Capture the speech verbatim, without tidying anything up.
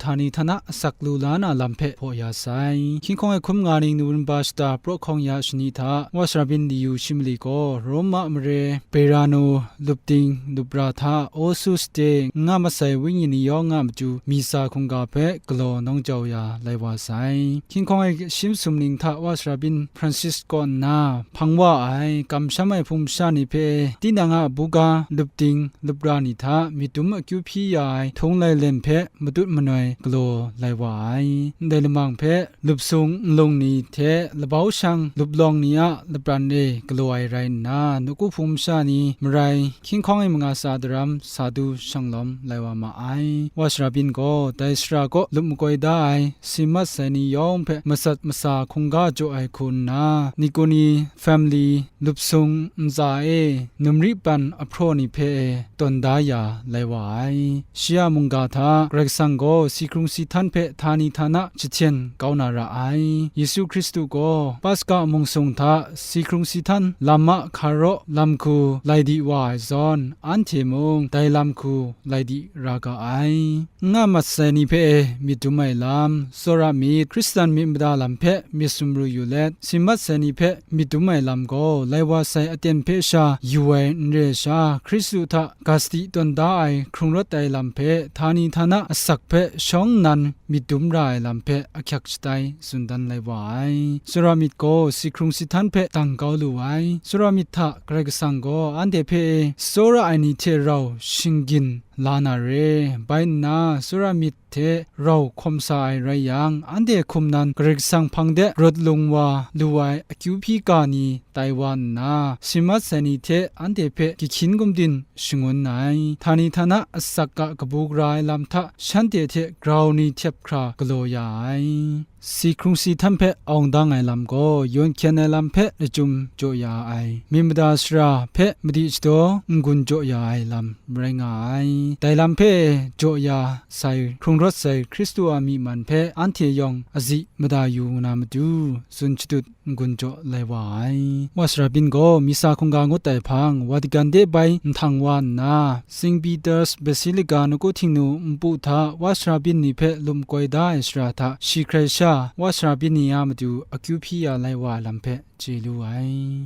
htani htana asak lu la na lam hpe hpaw ya sai. Hkying hkawng ai hkum nga ning November shata praw hkawng ya shani hta, Wa Sara Byin Liyu Shimali gaw Roma mare Berano lupting lupra hta Osu State nga masai wenyi ni yawng a matu misa hkungga hpe galaw nawng jau ya lai wa sai. Hkying hkawng ai shi masum ning hta Wa Sara Byin Francis kaw nna hpang wa ai, kamsham ai hpung masha ni hpe tinang a buga lupting lupra ni hta myit dum akyu hpyi ya ai htung lailen hpe matut manoi galaw lai wa ai. Ndai lamang hpe lupsung nlung ni hte labau shang luplawng ni a lapran e galaw ai rai nna, nawku hpung masha ni marai hkying hkawng ai manga tsa daram sa du shanglawm lai wa ma ai. Wa Sara Byin gaw dai sara kaw lup makoi da ai si mat sai ni yawng hpe masat masa hkungga jaw ai hku nna, Nikoni family lupsung ntsa e numri pan ahpraw ni hpe e tawn da ya lai wa ai. Shi a mungga hta Karai Kasang gaw si hkrung si htan hpe htani htana jahten kau na ra ai. Yesu Hkristu gaw Paska mungsung hta si hkrung si htan lam a hkaraw lam hku lai di wa ai zawn, anhte mung dai lam hku lai di ra ga ai. N nga mat sai ni hpe myit dum ai lam, tsawra myit, Hkristan myit mada lam hpe myit sumru yu let, si mat sai ni hpe myit dum ai lam gaw, lai wa sai aten hpe sha yu ai n re sha, Hkristu hta ga sadi tawn da ai hkrung rawt ai lam hpe, htani htana asak hpe shawng nnan myit dum ra ai lam hpe ahkyak shatai tsun dan lai wa ai. Tsawra myit gaw si hkrung si htan hpe dang kau lu ai. Tsawra myit hta Karai Kasang gaw anhte hpe tsawra ai ni hte rau shinggyin la na re. Bai nna, tsawra myit hte rau hkawm sa ai rai yang, anhte hkum nan Karai Kasang hpang de rawt lung wa lu ai akyu hpyi ga ni tai wa nna, si mat sai ni hte anhte hpe gyi hkyin gumdin shangun ai. Htani htana asak a kabu gara ai lam hta shanhte hte grau ni htep hkra galaw ya ai. Si hkrung si htan hpe awng dang ai lam gaw, yawn hkyen ai lam hpe lachyum jaw ya ai, myit mada sara hpe madi shadaw n-gun jaw ya ai lam rai nga ai. Dai lam hpe jaw ya sai hkrung rawt sai Hkristu a myi man hpe anhte yawng azi mada yu na matu, tsun shadut n-gun jaw lai wa ai. Wa Sara Byin gaw misa hkungga ngut ai hpang, Vatican de bai nhtang wa nna, Saint Peter's Basilica nawku htingnu npu hta Wa Sara Byin ni hpe lup makoi da ai sara hta, shi hkrai sha Wa Sara Byin ni a matu akyu hpyi ya lai wa ai lam hpe chye lu ai.